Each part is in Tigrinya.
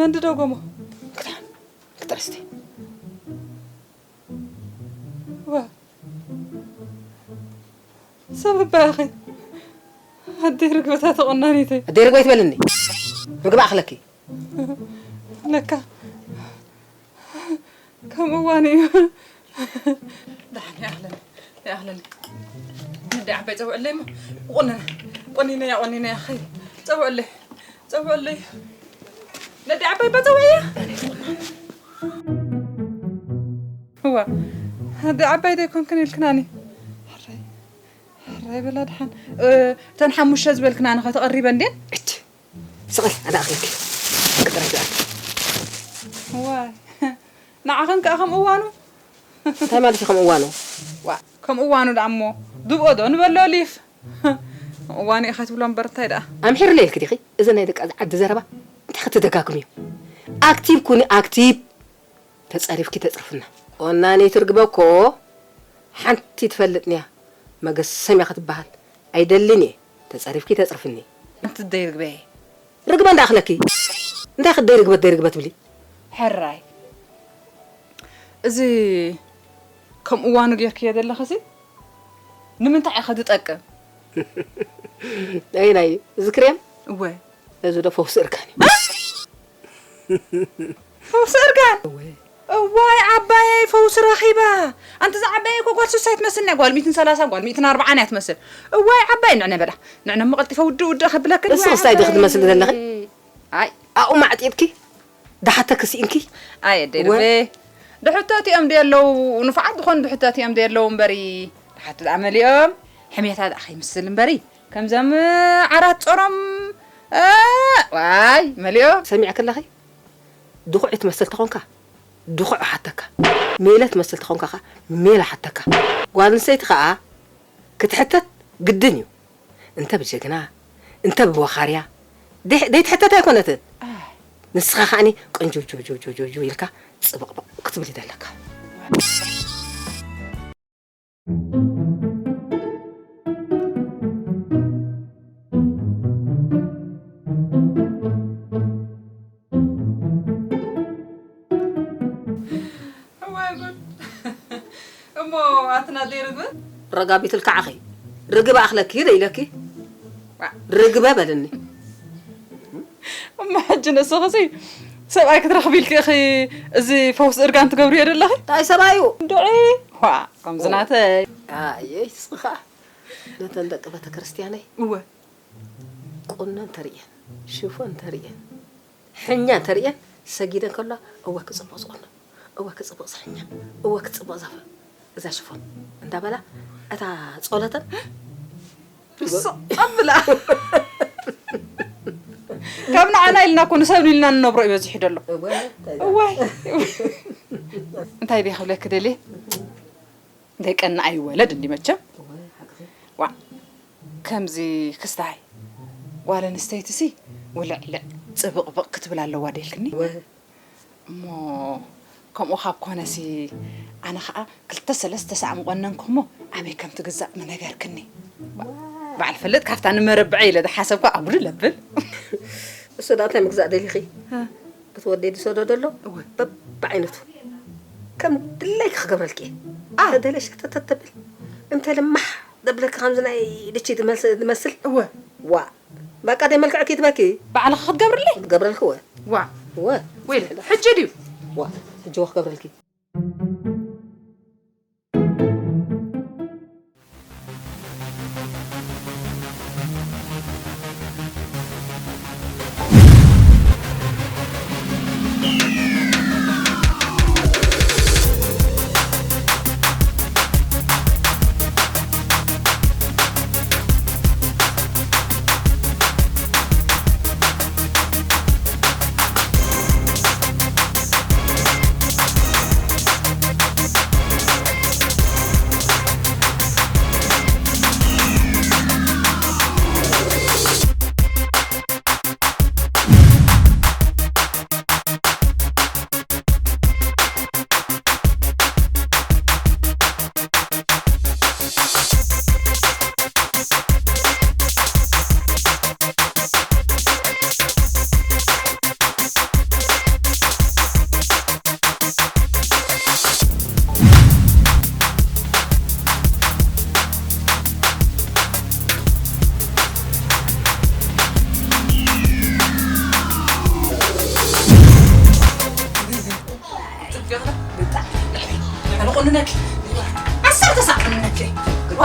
እንዲ ደጎሞ። ክዳን ክጥረስቲ። ዋ። ሰብ እባ ኢኺ። ኣደይ ርግበታ ተቆናኒተይ። ኣደይ ርግበ ይትበልኒ። ርግበ ኣኽለኪ። ለካ ከም እዋኑ እዩ። ደሓን ይኣኽለኒ፣ ይኣኽለኒ። ነዲ ዓባይ ጸውዕለይ እሞ፣ ቆነነ፣ ቆኒነ እያ፣ ቆኒነ እያ፣ ኸይ፣ ጸውዕለይ፣ ጸውዕለይ። ነዲ ዓባይ እባ ጸውዕያ። እዋ፣ ነዲ ዓባይ ዶ ኣይኮንክን ኢልክናኒ? ሕራይ፣ ሕራይ በላ ደሓን። እ፣ እተን ሓሙሽተ ዝበልክናኒ ኸ ተቐሪበን ድየን? እች፣ ስቕ ኢል፣ ኣነ ኣኽለኪ። ቅጥረይ ትኣት። ዋይ፣ ንዓኽን ከኣ ከም እዋኑ። እንታይ ማለት እዩ ከም እዋኑ? ዋ፣ ከም እዋኑ ደኣ እሞ፣ ድብኦ ዶ ንበሎ ሊፍ? እዋኑ ኢኻ ትብሎ እምበር እንታይ ደኣ? ኣምሒርለይ ኢልኪ ዲኺ? እዚ ናይ ደቂ ዓዲ ዘረባ እንታይ ክትደጋግምዮ? ኣክቲቭ ኩኒ፣ ኣክቲቭ። ተጸሪፍኪ ተጽርፍና። ቆናኒት ርግበ እኮ ሓንቲ ትፈልጥንያ፣ መገሰም እያ ክትበሃል። ኣይደልን እየ። ተጸሪፍኪ ተጽርፍኒ። ኣንቲ ደይ ርግበ። ርግበ እንዳኣኽለኪ። እንታይ ክደይ ርግበ፣ ደይ ርግበ ትብሊ? ሕራይ። እዚ ከም እዋኑ ጌርክዮ ዘለኽሲ ንምንታይ እዩ ዝጠቅም? ኣየናይ እዩ? እዚ ክሬም? እወ። እዚ ዶ ፈውሲ እርጋን እዩ? ፈውሲ እርጋን? እወ። እዋይ ዓባየይ ፈውሲ ረኺባ። ኣንቲ እዛ ዓባየይ እኮ ጓል ሱሳይ ትመስል እያ። ጓል ሚእትን ሰላሳን ጓል ሚእትን ኣርባዓን እያ ትመስል። እዋይ ዓባየይ ንዕነ በላ። ንዕነ እሞ ቀልጢፈ ውድእ ውድእ ከብለክን። እሱ እዋይ ክስታይ ዲኺ ዓባየይ። ትመስሊ ዘለኺ? ኣይ። ኣብኡ ማዕጢጥኪ? ደሓተኪ ስኢንኪ? ኣየ እወ። ደርቤ። ድሕቶ እቲኦም ድየለዉ፣ ንፉዓት ዝኾኑ ድሕቶ እቲኦም ድየለዉ እምበሪ፣ ድሓት ደኣ መሊኦም፣ ሕሜታ ደኣ ከይምስል እምበሪ፣ ከምዞም ዓራት ጾሮም፣ እ፣ ዋይ፣ መሊኦም። ሰሚዕኪ ኣለኺ? ድኹዒ ትመስል ተኾንካ፣ ድኹዒ ሓተካ። ሜለ ትመስል ተኾንካ ኸኣ፣ ሜለ ሓተካ። ጓል ኣንስተይቲ ኸኣ ክትሕተት ግድን እዩ። እንተ ብጀግና፣ እንተ ብወኻርያ፣ ደይ-፣ ደይትሕተት ኣይኮነትን። ኣይ። ንስኻ ኸኣኒ ቅንጅውጅውጅውጅው ኢልካ ጽብቕብቕ ክትብል እዩ ዘለካ። እዋይ ጉድ። እሞ ኣትና ደይ ርግበ? ረጋቢት ልክዓኺ። ርግበ ኣኽለኪ ዶ ኢለኪ? ዋ። ርግበ በልኒ። እሞ ሕጂ ንስኽሲ ሰብኣይ ክትረኽቢ ኢልኪ ኢኺ እዚ ፈውሲ እርጋን ትገብርዮ ዘለኺ? እንታይ ሰብኣዩ? እንድዒ። ዋ፣ ከምዚ ኦ። ናተይ። ኣየይ፣ ንስኺ ኸኣ ነተን ደቂ ቤተ ክርስቲያነይ እወ። ቁኖ እንተርእየን፣ ሽፎ እንተርእየን፣ ሕኛ እንተርእየን ሰጊደን ከለዋ፣ እወ ክጽብቕ ዝቑኖ፣ እወ ክጽብቕ ዝሕኛ፣ እወ ክጽብቕ ዘፈ-፣ እዛ ሽፎን እንዳበላ እታ ጸሎተን ስቕ ኣብላ። ካብ ንዓና ኢልና እኮ ንሰብ ኢልና ንነብሮ እዩ በዚሑ ዘሎ። እወ፣ እንታይ እዋይ። እንታይ ድየ ክብለኪ ደልየ? ደቀና ኣይወለድ እንዲ መቸም። እወ፣ ሓቅኺ። ዋ፣ ከምዚ ክስታይ ጓል ኣንስተይትሲ ውልዕልዕ ጽብቕብቕ ክትብል ኣለዋ ደልክኒ? እወ። እሞ ከምኡ ካብ ኮነሲ ኣነ ኸኣ ክልተ ሰለስተ ሳዕ ምቖነንኩ እሞ ኣበይ ከም ትግዛእ ምነገርክኒ። ዋ፣ በዓል ፈልጥ ካብታ ንመረብዐ ኢለ ዝሓሰብኩ ኣጉድል ኣብል። እሱ ደኣ እንታይ ምግዛእ ደሊኺ? እ። እቲ ወደይ ዝሰዶ ዘሎ እወ። በብዓይነቱ ከም ድለይኪ ክገብረልኪ እየ። ኣ። እንተ ደለ ሸተተት ተብል፣ እንተ ልማሕ ዘብለኪ ከምዚ ናይ ድቺ ዝመስ-፣ ዝመስል። እወ። ዋ። በቃ ደይ መልክዕኪ ትበኪ። ባዕልኺ ክትገብርለይ? ክገብረልኪ እወ። ዋ። እወ። ወይለ፣ ሕጂ ድዩ? ዋ። ሕጂ እወ ክገብረልኪ።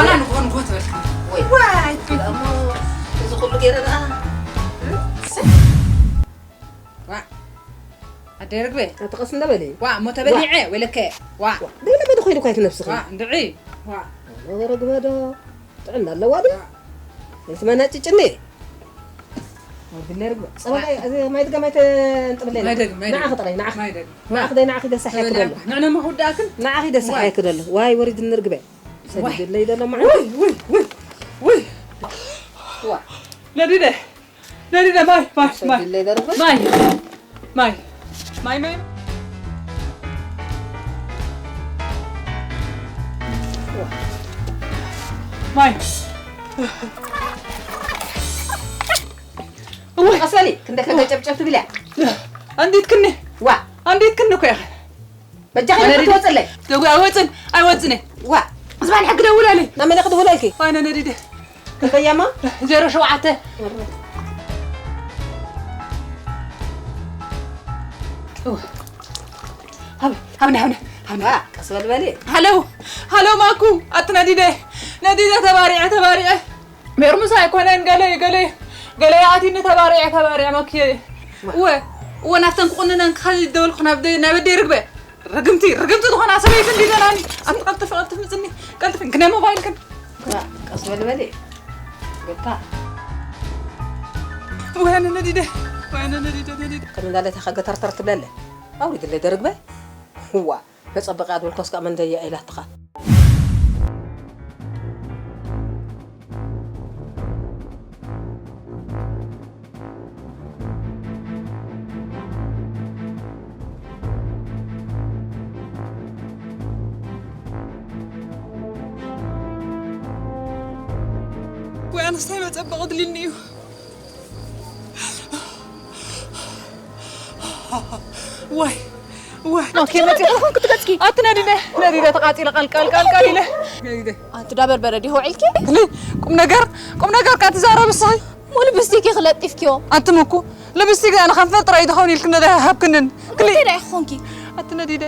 ኣና ንግሆ ንግሆ ትበልካ። ወይ። ዋይ፣ እሞ እዚ ኩሉ ገይረ ደኣ። ዋ። ኣደይ ርግበ። ኣቲ ቀስ እንዳ በሊ። ዋ፣ እሞ ተበሊዐ፣ ወይለከ። ዋ። ዋ፣ ደይለመደ ኮይኑ እኳ እቲ ነብስኺ። ዋ፣ እንድዒ። ዋ። ኣነ ርግበ ዶ? ጥዕና ኣለዋ ድያ? ዋ። እቲ መናጭጭኒ። ወርድለ ርግበ። ጸበል ዋ። ኣይ፣ እዚ ማይ ድጋ ማይ ተንጥብለይ። ማይ ደግ፣ ማይ ደግ። ንዓኺ ጥራይ፣ ንዓኺ። ማይ ደግ። ንዓኺ ደይ፣ ንዓኺ ደሰሓ ማይ ክደሎ። ደግ። ንዕነ መኹዳእክን? ንዓኺ ደሰሓ ዋይ። ክደሎ። ዋይ፣ ወሪድኒ ርግበ። ዋይ። ሰዲድለይ ዘሎ ማዓት። ውይ፣ ውይ፣ ውይ፣ ውይ። ዋ። ነዲደ። ነዲደ፣ ማይ፣ ማይ፣ ማይ። ሰዲድለይ ደርበ። ማይ። ማይ። ማይ፣ ማይ። ማይ። እወ። ቀስ በሊ፣ ክንደይ ከገጨብጨብ ትብልያ? ኣንዲትክኒ። ዋ። ኣንዲትክኒ እኮ ኢኺ። በጃኺ ኣነ ክትወፅለይ። ደጉ ኣይወፅን፣ ኣይወፅን እየ። ዋ። ዝባን ሕጊ ደውላለይ። ናብ መን ክድውለልኪ? ኣነ ነዲደ። ክንደያማ? ዜሮ ሸውዓተ። እወ። ሃብ፣ ሃብኒ፣ ሃብኒ፣ ሃብኒ። ዋ፣ ቀስ በል በሊ። ሃለው፣ ሃለው ማኩ፣ ኣቲ ነዲደ፣ ነዲደ ተባሪዐ፣ ተባሪዐ። ሜርሙስ ኣይኮነን፣ ገለ፣ ገለ፣ ገለ ኣቲኒ ተባሪዐ፣ ተባሪዐ ማኩየ። ዋ። እወ፣ እወ፣ ናብተን ክቑንነን ክኸይድ ደበልኩ ናብ ደ-፣ ናብ ኣደይ ርግበ። ርግምቲ፣ ርግምቲ ዝኾና ሰበይቲ እንዲ ደላኒ። ኣቲ ቀልጥፊ፣ ቀልጥፊ ምፅኒ፣ ቀልጥፊ፣ ግነ ሞባይልክን። ዋ፣ ቀስ በል በሊ። በቃ። ወያነ ነዲደ፣ ወያነ ነዲደ፣ ነዲደ። ከም እንዳለ ተኸገተርተር ትብለለ። ኣውሪድለይ ደርግበ። ዋ፣ ተጸበቃ ድብል ኮስካ መንደያ ኢላትኻ። ወይ ኣነስታይ መጸበቕ ድልኒ እዩ። ዋይ፣ ዋይ። ኖ፣ ከመይ መፂእኹም ክትገፅኪ? ኣቲ ነዲደ፣ ነዲደ ተቃፂለ ቀልቀል ቀልቀል ኢለ። ነዲደ። ኣንቲ ዳ በርበረ ዲኹ ውዒልኪ? ክሊ፣ ቁም ነገር፣ ቁም ነገር ካ ትዛረብ እስኺ? ሞ ልብስቲኪ ክለጢፍኪዮ? ኣንትም እኮ ልብስቲክ ኣነ ከንፈር ጥራይ ዝኸውን ኢልክኒ ዶ ሃብክንን? ክሊ። እንታይ ዳ ኢኹ ኾንኪ? ኣቲ ነዲደ፣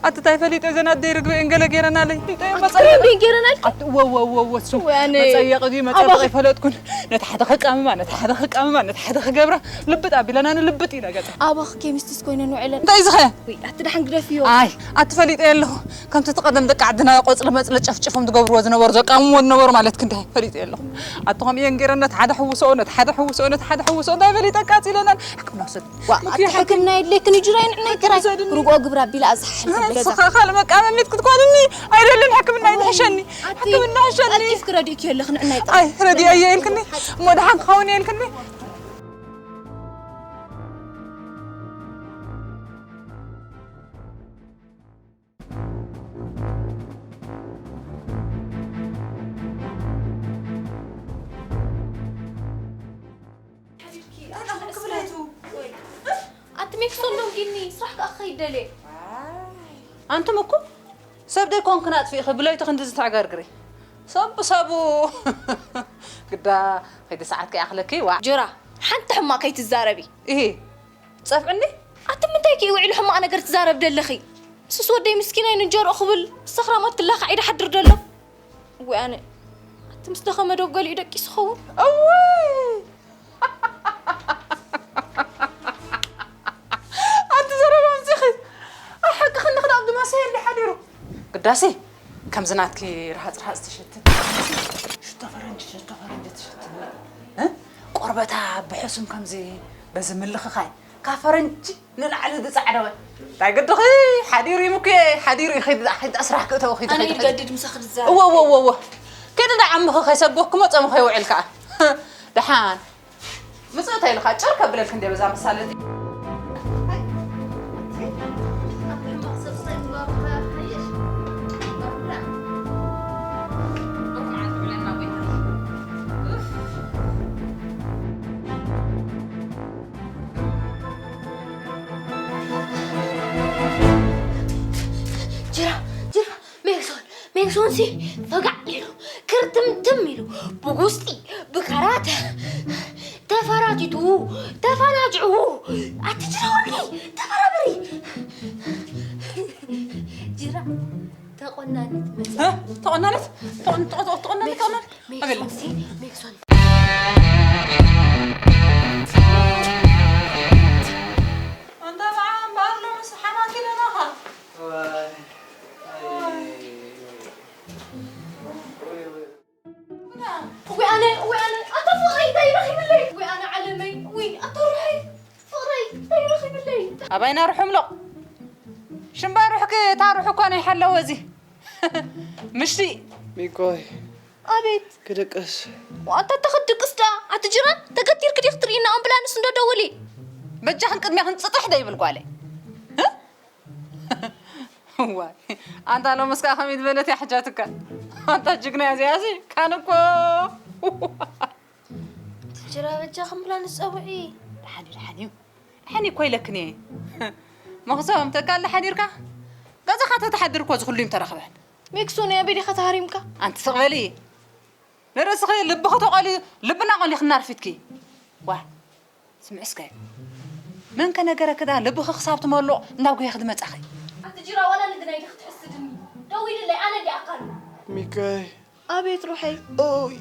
ኣቲ ታይ ፈሊጠ ዘን ኣደይ ርግበ እየን ገለ ገይረናለይ። ፈሊጠ እየን ኣቲ መፀለና። ክረምቢ ገይረናልኪ? ኣቲ ወ-፣ ወ-፣ ወ-፣ ወሱ። ወይ ኣነ። መፀየቂ ድዩ መፀየቂ ኣባኺ። ኣይፈለጥኩን። ነቲ ሓደ ክቃምማ፣ ነቲ ሓደ ክቃምማ፣ ነቲ ሓደ ክገብራ ልብጥ ኣቢለና ንልብጥ ኢለ ገፀ። ኣባኺ ኬሚስትስ ኮይነን ውዕለን። እንታይ እዚ ኸ? ወይ ኣቲ ደሓን ግደፍዮ። ኣይ፣ ኣቲ ፈሊጠ ኣለኹ። ከምቲ እቲ ቀደም ደቂ ዓድና ቆፅሊ መፅሊ ጨፍጭፎም ዝገብርዎ ዝነበሩ፣ ዘቃምምዎ ዝነበሩ ማለት ክንዲ ፈሊጠ ኣለኹ። ኣቲ ከምኡ እየን ገይረን ነቲ ሓደ ሕውስኦ፣ ነቲ ሓደ ሕውስኦ፣ ነቲ ሓደ ሕውስኦ፣ እንታይ ፈሊጠ ኣቃፂለናን። ሕክምና ውሰድ። ዋ፣ ምክንያት ኣቲ ሕክምና የድልየክን እዩ፣ ጅራይ ንዕናይ ኣቲ ጥራይ። ውሰድኒ። ርግኦ ግብራ ኣቢላ እዛ ሓልፈ ብለዛ። ንስኻ ካልእ መቃመሚት ክትኮንኒ ኣይደልን፣ ሕክምና እዩ ዝሕሸኒ። ኣቲ፣ ሕክምና ሕሸኒ። ቀልጢፍኪ ረዲእኪ ኣለኺ፣ ንዕናይ ጥራይ። ኣይ፣ ረዲኣ እየ ኢልክኒ። እሞ ደሓን ክኸውን እየ ኢልክኒ። ኣቲ ሜክሶን ዶንጊኒ፣ ስራሕ ከኣ ክኸይድ ደልየ። ኣንቱም እኮ ሰብ ደይኮንክን ኣጥፊእኺ ብለይቲ ክንድዚ ተዕገርግሪ። ሰብ ብሰቡ ግዳ ከይዲ ሰዓት ከይኣኽለኪ፣ ዋ። ጅራ፣ ሓንቲ ሕማቕ ከይትዛረቢ። ኢሂ፣ ጸፍዕኒ? ኣቲ ምንታይ ከ ውዒሉ ሕማቕ ነገር ትዛረብ ደለኺ? ንሱስ ወደይ ምስኪናይ ንእንጀርኡ ክብል ሰኽራማት ትላኻዕ ኢዳ ሓድር ደሎ። ወይ ኣነ፣ ኣቲ ምስ ደኸመ ዶ ገሊኡ ደቂሱ ኸውን? እውይ! ኣንቲ ዘረባ ኣምጺኺ። ኣብ ሓቂ ክንዲ ክዳብ ድማ ሰየል ሓዲሩ። ግዳሲ፣ ከምዚ ናትኪ ርሃጽ ርሃጽ ትሸቲ። ሽቶ ፈረንጂ፣ ሽቶ ፈረንጂ ትሸቲ። እ? ቆርበታ ብሕሱም ከምዚ በዚ ምልኽኻይ። ካብ ፈረንጂ ንላዕሊ ዝጻዕደወ። እንታይ ግድኺ? ሓዲሩ ይምኩየ፣ ሓዲሩ ይኸይድ፣ ኸይድ ስራሕ ክእተው ኸይድ፣ ኣነ ኸይድ፣ ኸይድ። ይገድድ ምሳኺ ዝዛረብ። እወ፣ እወ፣ እወ፣ እወ። ከይዲ እንዳዓምኺ ከይሰጎክሞ ጸምኺ የውዕልካ። ደሓን። ምጽእታ ኢልካ ጭር ከብለልክ እንደ በዛ መሳለጢ። ጅራ፣ ጅራ፣ ሜክሶን፣ ሜክሶንሲ ፈጋዕ ኢሉ፣ ክርትምትም ኢሉ፣ ብጉስጢ፣ ብካራተ፣ ተፈራቲቱ፣ ተፈናጭዑ፣ ኣቲ ጅራ ወርቂ፣ ተበራበሪ። ጅራ፣ ተቆ-፣ ቆናነት መጽ- እ? ተቆናነት? ተቆን- ተቆ- ተቆናነት? ተቆናነት? ሜክሶን፣ ኣቤላ። ሜክሶን፣ ሜክሶን። ኣንታ በዓል እምበኣር ሎምስ ሓማት ኢለናኻ። ዋይ፣ ኣይ፣ ወይ፣ ወይ። እውይ ኣነ፣ እውይ ኣነ፣ ኣታ ፍቕረይ እንታይ ረኺብለይ? እውይ ኣነ ዓለመይ፣ እውይ ኣታ ሩሐይ፣ ፍቕረይ እንታይ ረኺብለይ? ኣባይና ርሑም ሎቕ። ሽምባይ ሩሕኪ እታ ሩሕ እኳ ናይ ሓለወ እዚ። ምሽቲ። ሚኮይ። ኣቤት። ክድቅስ። ዋንታ ተኽድቅስ ደኣ፣ ኣቲ ጅራን ተገቲርክ ዲኽ ትርእይና ኣምቡላንስ እንዶ ደውሊ። በጃኽን ቅድሚያኽን ጽጥሕ ደይብል ጓለይ። እ? ዋይ፣ ኣንታ ሎምስ ከኣ ከመይ ዝበለት እያ ሕጃትካ? ኣንታ ጅግና እያ እዚኣሲ፣ ካን እኮ። ትጅራ በጃ ክምብላ ንጸውዒ። ደሓን እዩ፣ ደሓን እዩ። ደሓን እዩ እኮ ኢለክን እየ። መኽሰቦም ተካል ደሓን ኢርካ? ገዛኻ ተተሓድር እኮ እዚ ኩሉ እዩ ምተረኽበ። ሜክሶን እያ በዲኻ ተሃሪምካ? ኣንቲ ስቕ በሊ። ንርእስኺ ልብኺ ተቖልዩ፣ ልብና ቆሊኽና ርፊድኪ። ዋ፣ ስምዒ እስከ። መን ከነገረኪ ደኣ ልብኺ ክሳብ ትመልኦ እንዳብ ጉሄኺ ዝመጻኺ? ኣቲ ጅራ ዋላ ንግናይ ዲኺ ትሕስድኒ? ደው ኢልለይ፣ ኣነ እንዲ ኣካሉ። ሚካይ። ኣቤት ሩሐይ። ኦይ፣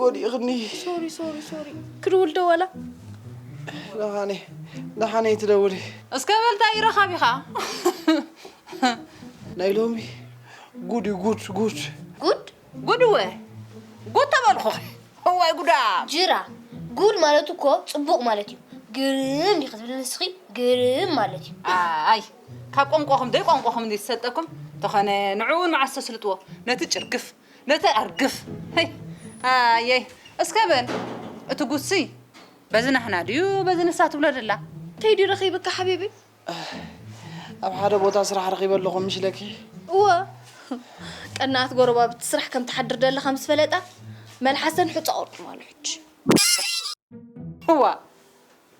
ጎዲእኽኒ። ሶሪ፣ ሶሪ፣ ሶሪ። ክድውል ዶ ዋላ? ደሓነይ፣ ደሓነይ ትደውሊ። እስከ በል እንታይ ረኻቢኻ? ናይ ሎሚ ጉድ እዩ፣ ጉድ፣ ጉድ። ጉድ? ጉድ እወ፣ ጉድ ተበልኹ። እዋይ ጉዳ። ጅራ፣ ጉድ ማለት እኮ ጽቡቕ ማለት እዩ። ግርም ዲኺ ትብሊ ንስኺ፣ ግርም ማለት እዩ። ኣይ፣ ካብ ቋንቋኹም ደይ ቋንቋኹም እንዲ ዝሰጠኩም ተኾነ ንዕኡ እውን መዓስ ተስልጥዎ። ነቲ ጭርግፍ፣ ነቲ ኣርግፍ። ሄይ፣ ኣየይ፣ እስከ በል፣ እቲ ጉድሲ በዚ ናህና ድዩ፣ በዚ ንሳ ትብሎ ደላ? እንታይ ድዩ ረኺብካ ሓቢቢ? ኣብ ሓደ ቦታ ስራሕ ረኺበ ኣለኹ ምሽ ኢለኪ። እወ፣ ቀናት ጎረባብቲ ስራሕ ከም ትሓድር ደለኻ ምስ ፈለጣ፣ መልሓሰን ሑጻ ቆርጥማሉ ሕጂ። እዋ፣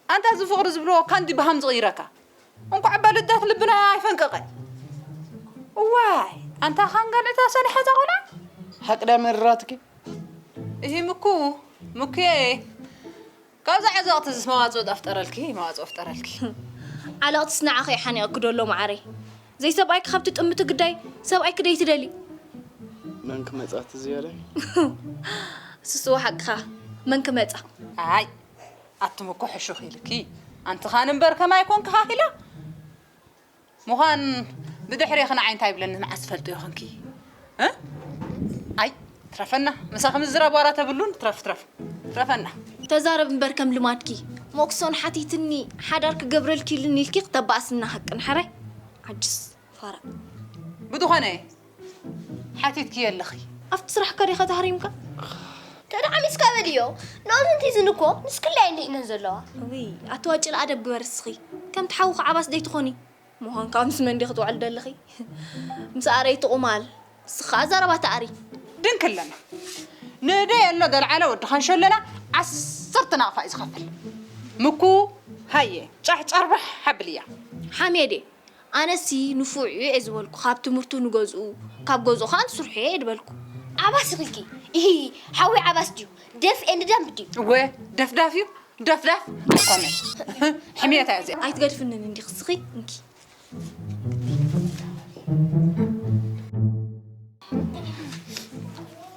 ኣንታ እዚ ፍቕሪ ዝብልዎ ካንዲ ብሃም ዝቕይረካ። እንኳዕ በልዳት ልብና ኣይፈንቀቐ። እዋይ፣ ኣንታ ካንጋል እታ ሰኒሓ እዛ ቆልዓ። ሓቂ ድያ መሪራትኪ? እሂ ምኩ፣ ምኩየ። ካብዛ ዓዘቕቲ ዝስ መዋጽኦ ዶ ኣፍጠረልኪ፣ መዋጽኦ ኣፍጠረልኪ። ዓለቕትስ ንዓኺ ሓኒቕኪ ዶ ኣሎ መዓረይ? ዘይሰብኣይኪ ካብቲ ጥምቲ ግዳይ ሰብኣይኪ ደይ ትደሊ? መን ክመጻ እቲ ዝያዳይ? ስስዎ ሓቅኻ፣ መን ክመጻ? ኣይ፣ ኣቱም እኮ ሕሹኽ ኢልኪ። ኣንቲ ኻን እምበር ከማይ ኮንኪ ኻኺላ? ምዃን ብድሕሬኺ ንዓይ እንታይ ይብለኒ መዓስ ትፈልጥዮ ኾንኪ? እ? ኣይ፣ ትረፈና። ምሳኺ ምዝራብ ዋላ ተብሉን፣ ትረፍ፣ ትረፍ። ትረፈና። ተዛረብ እምበር ከም ልማድኪ። ሞክሶን ሓቲትኒ፣ ሓዳር ክገብረልኪ ኢሉኒ ኢልኪ ክተባእስና ሓቅን ሓራይ? ዓጅስ፣ ፋራ። ብዝኾነ፣ ሓቲትኪ ኣለኺ። ኣብቲ ስራሕካ ዲኻ ተሃሪምካ? ተደዓሚስካ በልዮ። ናብዚ እንቲዝን እኮ ንስክላይ እንዲሕነን ዘለዋ። እውይ፣ ኣቲ ዋጭል ኣደብ ግበር እስኺ። ከምቲ ሓውኺ ዓባስ ደይትኾኒ? ምዃንካ ምስ መን ዲኺ ትውዕል ደለኺ? ምስ ኣረይቲ ቁማል። ንስኻ ዘረባ ተኣሪ። ድንክለና። ንእደ የሎ ደልዓለ ወዲ ኻንሾለና ዓሰርተ ናቕፋ እዩ ዝኸፍል። ምኩ፣ ሃየ፣ ጫሕ ጨርባሕ ሓብልያ። ሓሜዴ፣ ኣነሲ ንፉዕ እዩ እየ ዝበልኩ፣ ካብ ትምህርቱ ንገዝኡ፣ ካብ ገዝኡ ኸኣ ንስርሑ እየ ዝበልኩ። ዓባስ ኢኺ። ኢሂ፣ ሓዊ ዓባስ ድዩ? ደፍ ኤንድ ደምብ ድዩ? እወ፣ ደፍዳፍ እዩ። ደፍዳፍ ኣይኮነን። ሕምየት እያ እዚኣ። ኣይትገድፍንን እንዲኺ እስኺ፣ እንኪ።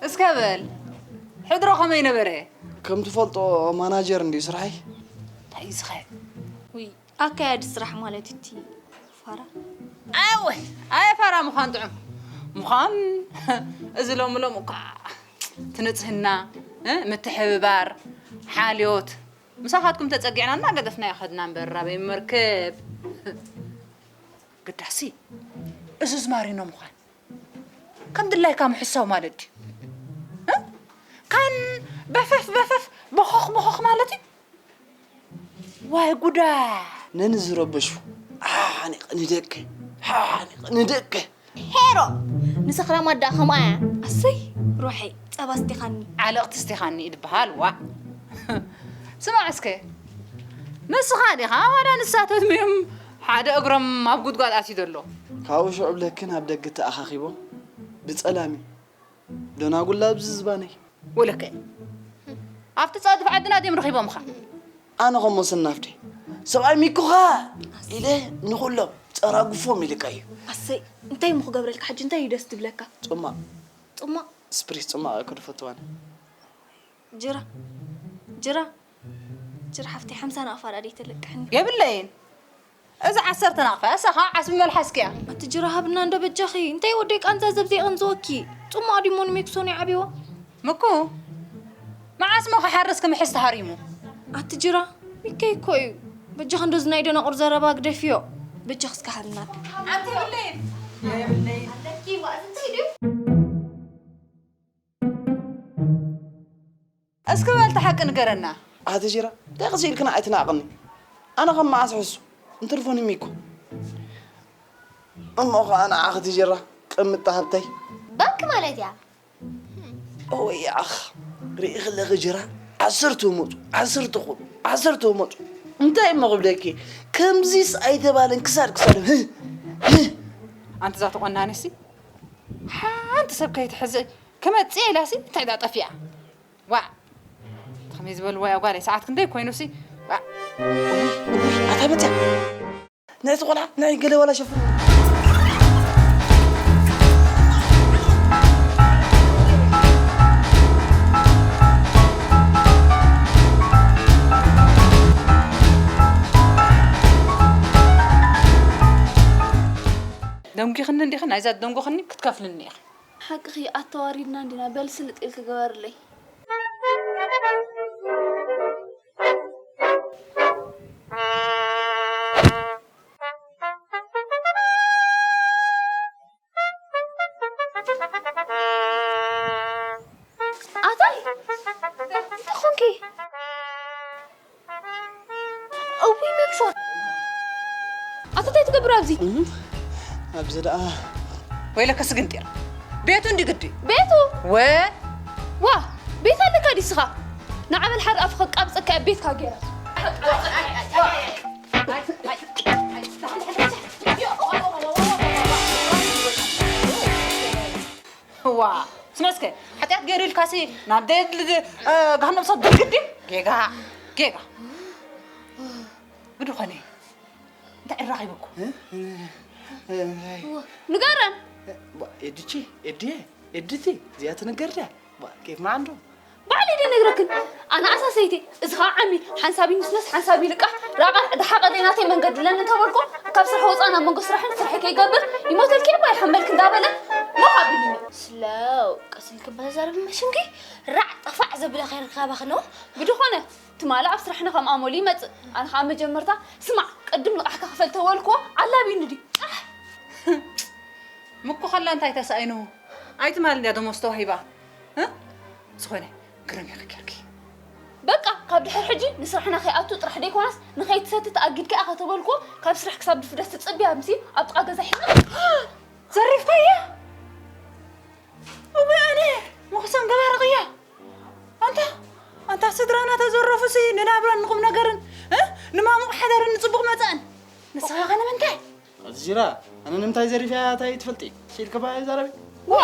እስከ በል፣ ሕድሮ ከመይ ነበረ? ከም ትፈልጦ ማናጀር እንድዩ ስራሐይ። እንታይ እዩ ዝኸ? ውይ፣ ኣካያዲ ስራሕ ማለት እቲ ፋራ። ኣወ፣ ኣየ ፋራ ምዃን ጥዑም። ምዃን፣ እዚ ሎሚ ሎሚ እኳ እቲ ንጽህና፣ እ፣ ምትሕብባር፣ ሓልዮት፣ ምሳኻትኩም ተጸጊዕና እናገደፍናዮ ኸድና እምበር፣ ኣበይ መርከብ። ግዳሲ፣ እዚ ዝማሪኖ ምዃን። ከም ድላይካ ምሕሳው ማለት ድዩ? እ? ካን በፈፍ በፈፍ በኾኽ በኾኽ ማለት እዩ? ዋይ ጉዳ! ነንዝረበሹ ሓሓኒቐ ንደቀ፣ ሓሓኒቐ ንደቀ። ሄሮ! ንሰኽራማት ደኣ ከምኣ እያ። ኣሰይ! ሩሐይ፣ ጸባ ስቲኻኒ። ዓለቕቲ ስቲኻኒ እዩ ዝበሃል፣ ዋእ! ስማዕ እስከ፣ ንስኻ ዲኻ ዋላ ንሳ ተድምዮም ሓደ እግሮም ኣብ ጉድጓድ ኣትዩ ዘሎ? ካብኡ ሽዑ ብለክን ኣብ ደገ ተኣኻኺቦም ብጸላም እዩ። ደናጉላ ኣብዚ ዝባነይ። ወለከ፣ ኣብቲ ጻድፍ ዓድና ድዮም ረኺቦምኻ? ኣነ ኸሞ ሰናፍቲ፣ ሰብኣይ ሚኩኻ ኢለ ንኹሎም ጸራግፎም ኢልካ እዩ። ኣሰይ እንታይ እሞ ክገብረልካ ሕጂ እንታይ እዩ ደስ ትብለካ? ጽማቕ ጽማቕ ጽማቕ ስፕሪስ ጽማቕ እኮ ድፈትዋን። ጅራ ጅራ ጅራ ሓፍተይ ሓምሳ ናቕፋ ደኣ ደይተለቅሕኒ። የብለይን እዚ ዓሰርተ ናቕፋ እሳ ከዓ ዓስቢ መልሓስኪ እያ። ኣቲ ጅራ ሃብና እንዶ በጃኺ እንታይ ወደይ ቃንዛ ዘብዘይ ቀንዝወኪ ጽማቕ ዲሞን ሜክሶን ይዓብይዋ። ምኩ መዓስ ሞ ክሓርስ ክምሕስ ተሃሪሙ። ኣቲ ጅራ ሚከይ እኮ እዩ በጃኺ እንዶ ዝናይ ደናቑር ዘረባ ግደፍዮ በጃኺ እስከ ሃብና። ኣቲ ብለይ የብለይ ኣለኪ ዋእዚ እንታይ ድዩ? እስኪ በል እቲ ሓቂ ንገረና። ኣቲ ጅራ እንታይ ቀስ ኢልክና ኣይትናቕኒ ኣነ ከም መዓስ ሕሱ እንትርፎኒ ሚኮ እሞ ኸዓ ንዓኺ ትጅራ ቅምጥ ሃብተይ ባክ ማለት እያ። ኦይ ኣኽ ርኢ ክለኺ ጅራ ዓሰርተ መፁ ዓሰርተ ኹሉ ዓሰርተ መፁ እንታይ እሞ ክብለኪ ከምዚስ ኣይተባለን ክሳድ ክሳድ ህ ህ ኣንቲ እዛ ተቆናኒሲ ሓንቲ ሰብ ከይትሕዚ ክመፅእ ኢላሲ እንታይ ዳ ጠፊኣ ዋዕ ከመይ ዝበልዋ እያ ጓለይ ሰዓት ክንደይ ኮይኑሲ ዋዕ ኣታ መፅያ ነቲ ቆልዓ ናይ ገለ ዋላ ሸፍኑ ደንጒኽኒ እንዲኺ ናይዛ ደንጎኽኒ ክትከፍልኒ ኢኺ ሓቅኺ ኣተዋሪድና እንዲና በል ስልጥ ኢልኪ ግበርለይ ኣታይ እንታይ ኾንኪ እውይ ሜክሶን ኣቶ እንታይ ትገብር ኣብዚ ኣብዚ ደኣ ወይለከ ስግንጢር ቤቱ እንዲ ግዲ ቤቱ ወ ዋ ቤት ኣለካ ዲስኻ ንዓበል ሓደ ኣፍኸ ቃብፀካ ኣብ ቤትካ ገይራ ዋ ስመስከ ሓጢኣት ገይሩ ኢልካሲ ናብ ደየት ገሃነም ሰብ ድርግዲ ጌጋ ጌጋ ብድኾነ እንታይ ዕራኺብኩ ንገረን ኤድቺ ኤድየ ኤድቲ እዚኣ ትንገር ድያ ኬፍ መዓንዶ ባዕለይ ደነግረክን ኣነ ኣሳሰይቲ እዚ ከዓ ዓሚ ሓንሳብ ይንስነስ ሓንሳብ ይልቃሕ ራቓ ደሓቐ ደይ ናተይ መንገዲ ለኒ ተበልኮ ካብ ስራሕ ወፃ ናብ መንጎ ስራሕን ስራሕ ከይገብር ይሞተልኪ እባ ይሓመልክ እንዳበለ ሞኽ ኣቢልኒ ስለው ቀስ ኢልክ በዛ ዘረብ መሽንኪ ራዕ ጠፋዕ ዘብለ ከይረካባክ ነው ብድኾነ ትማሊ ኣብ ስራሕና ከም ኣመሉ ይመፅእ ኣነ ከዓ መጀመርታ ስማዕ ቅድም ልቃሕካ ክፈል ተበልክዎ ኣላቢኒ ድዩ ምኩ ከላ እንታይ ተሳኢኑ ኣይትማል እንድያ ደሞዝ ተዋሂባ እ ዝኾነ ግርም ኢኺ ጌርኪ በቃ ካብ ድሕር ሕጂ ንስራሕና ከይኣቱ ጥራሕ ደይኮነስ ንኸይትሰቲ ተኣጊድካ ኢኻ ተበልክዎ ካብ ስራሕ ክሳብ ድፍደስ ትፅብያ ምሲ ኣብ ጥቓ ገዛ ሒዝና ዘሪፍካያ እወ ኣነ ምኽሰም ገባርቕያ ኣንታ ኣንታ ስድራና ተዘረፉሲ ንናብራን ንቁም ነገርን እ ንማሙቕ ሓዳርን ንጽቡቕ መጻእን ንስኻ ኸ ንምንታይ ኣዝራ ኣነ ንምንታይ ዘሪፍያ እንታይ ትፈልጢ ሲል ከባ ይዛረቢ ዋ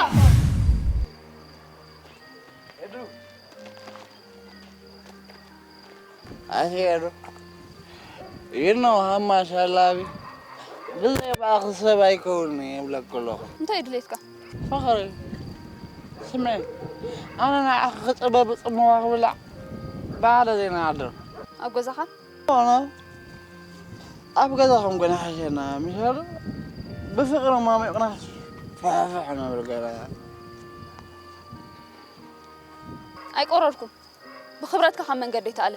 ኣሄሩ ይኖ ሃማ ሻላቢ ብዘይ ባእኺ ሰብ ኣይከውንን ይብለኪ ኣለኹ እንታይ ድሌትካ ፍቕሪ ስምዒ ኣነ ንዓኺ ክፅበ ብፅምዋ ክብላዕ ባዕለ ዘይንሃድር ኣብ ገዛኻ ኮነ ኣብ ገዛኹም ግን ሓሸና ምሻሉ ብፍቕሪ ማሚቕና ፍሕፍሕ ነብል ገና ኣይቆረርኩም ብኽብረትካ ካብ መንገደይ ተኣለ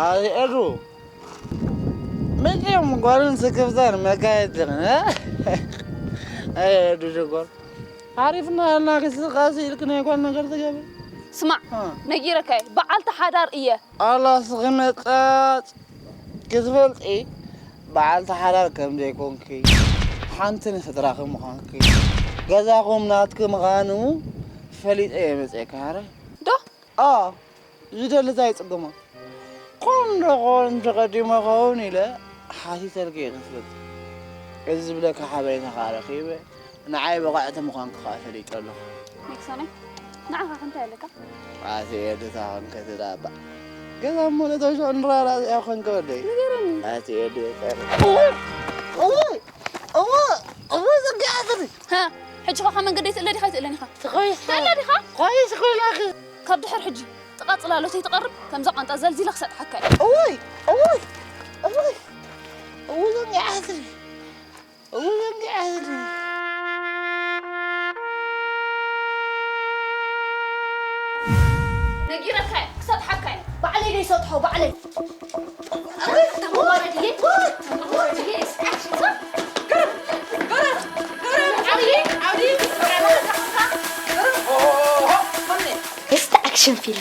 ኣሪኤሉ መጺኦም ጓልን ስክፍታን መጋየፅን ኣየዱ ሽኮር ሓሪፍና እና ግስቃሴ ኢልክ ናይ ጓል ነገር ትገብር ስማዕ ነጊረካ እየ በዓልቲ ሓዳር እየ ኣላ ስኺ መጣፅ ክትፈልጢ በዓልቲ ሓዳር ከም ዘይኮንኪ ሓንቲ ንስድራኺ ምዃንኪ ገዛኹም ናትኪ ምዃኑ ፈሊጠ እየ መፅኤ ካረ ዶ ኣ ዝደሊ ዘይፅግሞ ኮን ዶ ኮን ተቐዲሞ ኸውን ኢለ ሓቲተልኪ እየ ክፍልጥ እዚ ዝብለካ ሓበሬታ ከዓ ረኺበ ንዓይ ብቕዕቲ ምዃንኪ ከዓ ፈሊጠ ኣለኹ ሜክሶነይ ንዓኻ ከ እንታይ ኣለካ ኣቲ ኤድታ ኾንከ ትዳባ ገዛ እሞ ነቶም ሽዑ ንራራ እዚኣ ኾንከ ወደይ ንገረኒ ኣቲ ኤድ የፀር እወ እወ እወ ዘጊዓትኒ። ሃ፣ ሕጂ ኸ ካብ መንገደይ ትእለ ዲኻ ኣይትእለን ኢኻ? ትኾይስ ትእለ ዲኻ? ኮይስ ኮይናኺ። ካብ ድሕር ሕጂ ጥቓ ጽላሎተይ ትቐርብ ከምዛ ቋንጣ ዘልዚለ ክሰጥሓካ እየ። እወይ እወይ እወይ እወ ዘጊዓትኒ። እወ ዘጊዓትኒ። ነጊረካ እየ፣ ክሰጥሓካ እየ። ባዕለይ ደይ ሰጥሖ ባዕለይ። Best action film.